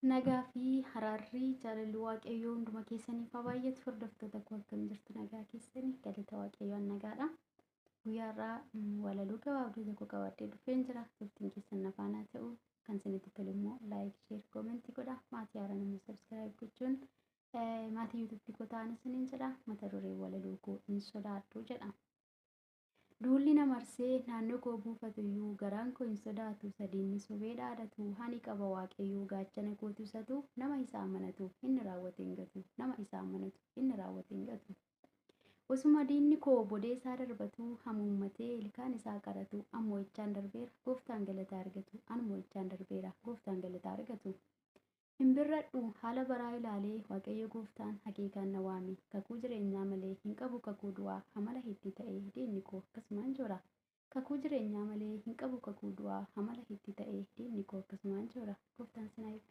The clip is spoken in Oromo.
Nagaa fi haraarri jaalalli Waaqayyoo hunduma keessaniif haa baay'atu. Hordoftoota koo, akkam jirtu? Nagaa keessanii? Galata Waaqayyoon nagaadha. Guyyaa har'aa walaloo gabaabduu tokko qabadhee dhufeen jira. Turtiin keessan na faana ta'u. Kan isinitti tole immoo like, share, comment godha. Maatii haaraan immoo subscribe gochuun maatii YouTubeii koo ta'an isiniin jedha. Mata dureen walaloo koo "Hin sodaadhu" jedha. Duulli na marsee naannoo koo buufatu iyyuu, garaan koo hin sodaatu. Sadiinni sobee dhaadatu, hani qaba Waaqayyoo gaachana kootu. Isatu nama isa amanatu inni raawwate hin gatu, nama isa amanatu inni raawwate hin gatu. Osuma diinni koo bodee isaa darbatu, hamuummatee ilkaan isaa qaratu, an mo'ichaan darbeera, gooftaan galata argatu, an mo'ichaan darbeera, gooftaan galata argatu. Hin birradhu haala baraa ilaalee, Waaqayyo gooftaan haqiiqaan na waame. Kakuu jireenyaa malee hin qabu kakuu du'aa, amala itti ta'e diinni koo akkasumaan joora. Kakuu jireenyaa malee hin qabu kakuu du'aa, amala itti ta'e diinni koo akkasumaan joora. Gooftaan sinaa eebbisu.